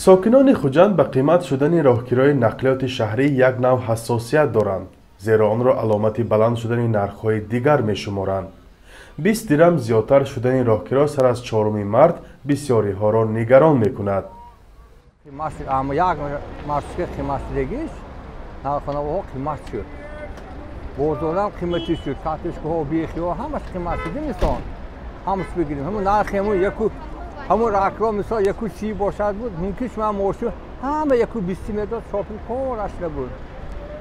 Сокинони Хуҷанд ба қимат шудани роҳкирои нақлиёти шаҳрӣ як нав ҳассосият доранд, зеро онро аломати баланд шудани нархҳои дигар мешуморанд. 20 дирам зиёдтар шудани роҳкиро сар аз 4 март бисёриҳоро нигарон мекунад. Як маршрутка қимат шудагиш, нархонавоҳо қимат шуд. Бозорам қиматӣ шуд, картошкаҳо, бехиҳо ҳамаш қимат шуд. Инсон ҳамаш бигирем. Ҳамон нархи ҳамон яку ҳамон ракро мисол 1,30 бошад буд, мумкин шума мошин ҳама 1,20 медод, шопинг кораш набуд.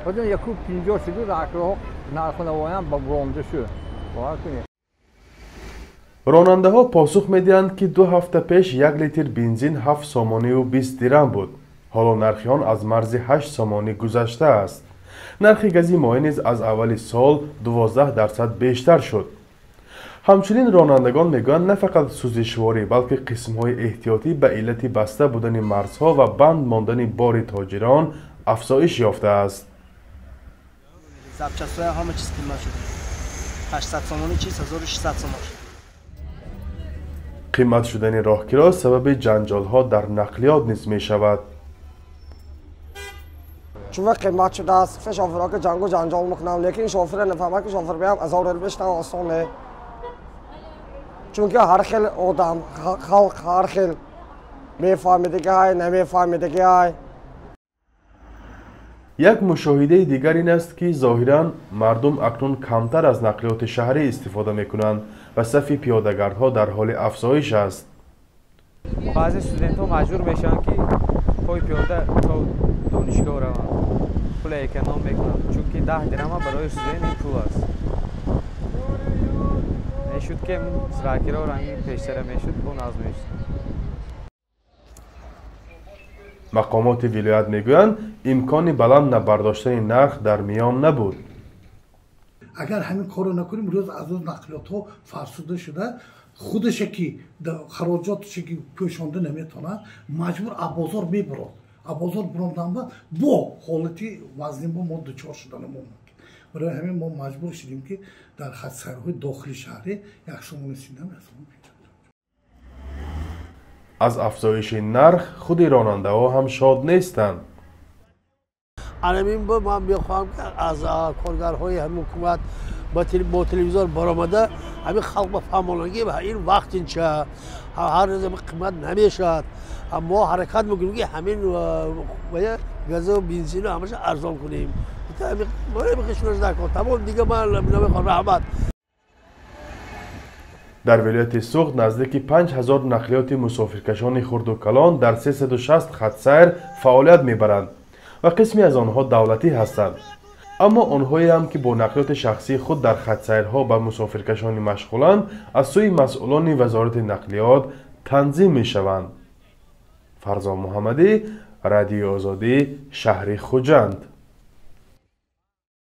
Баъд 1,50 шуд, ракроҳо нархонавоям буромда шуд. Бовар кунед. Ронандаҳо посух медиҳанд, ки 2 ҳафта пеш 1 литр бензин 7 сомониву 20 дирам буд. Ҳоло нархи он аз марзи 8 сомонӣ гузаштааст. Нархи гази моеъ низ аз аввали сол 12% бештар шуд. Ҳамчунин ронандагон мегӯянд, на фақат сӯзишворӣ, балки қисмҳои эҳтиётӣ ба иллати баста будани марзҳо ва банд мондани бори тоҷирон афзоиш ёфтааст. Запчастҳоям ҳама чиз қимат шуд. 800 сомонӣ чиз 1600 сомон шуд. Қимат шудани роҳкиро сабаби ҷанҷолҳо дар нақлиёт низ мешавад. Чун қимат шудааст, шофирҳо ки ҷангу ҷанҷол мекунанд, лекин шофира нафаҳмад, ки шофир биям азор бештар осон не. Чунки ҳар хел одам, халқ ҳар хел мефаҳмидагиай, намефаҳмидагиай. Як мушоҳидаи дигар ин аст, ки зоҳиран мардум акнун камтар аз нақлиёти шаҳрӣ истифода мекунанд ва сафи пиёдагардҳо дар ҳоли афзоиш аст. Баъзе студентҳо маҷбур мешаванд, ки пой пиёда то донишгоҳ раванд, пула эконом мекунанд, чунки 10 дирама барои студент ин пул аст. Мешуд, ки роҳкиро ранги пештара мешуд, бо назм мешуд. Мақомоти вилоят мегӯянд, имкони баланд набардоштани нарх дар миён набуд. Агар ҳамин корро накунем, рӯз аз рӯз нақлиётҳо фарсуда шуда, худаше ки хароҷотше ки пӯшонда наметавонад, маҷбур аз бозор мебурад. Аз бозор буромдан бо ҳолати вазнин бо мо дучор шудана мо мумкин. Барои ҳамин мо маҷбур шудем, ки дар хатсайрҳои дохили шаҳрӣ 1 сомони 30, 1 сомони 50. Аз афзоиши нарх худи ронандаҳо ҳам шод нестанд. Анамин бо ман мехоҳам, ки аз коргарҳои ҳамин ҳукумат бо телевизор баромада ҳамин халқ ба фаҳмонанд, ки ин вақт инча ҳар рӯз қимат намешавад. Мо ҳаракат мекунем, ки ҳамин газу бензину ҳамаша арзон кунем. Тамом, дига ман намехоҳам. Раҳмат. Дар вилояти Суғд наздики 5000 нақлиёти мусофиркашони хурду калон дар 360 хатсайр фаъолият мебаранд ва қисме аз онҳо давлатӣ ҳастанд. Аммо онҳоеам, ки бо нақлиёти шахсии худ дар хатсайрҳо ба мусофиркашонӣ машғуланд, аз сӯи масъулони вазорати нақлиёт танзим мешаванд. Фарзон Муҳаммадӣ, Радиои Озодӣ, шаҳри Хуҷанд.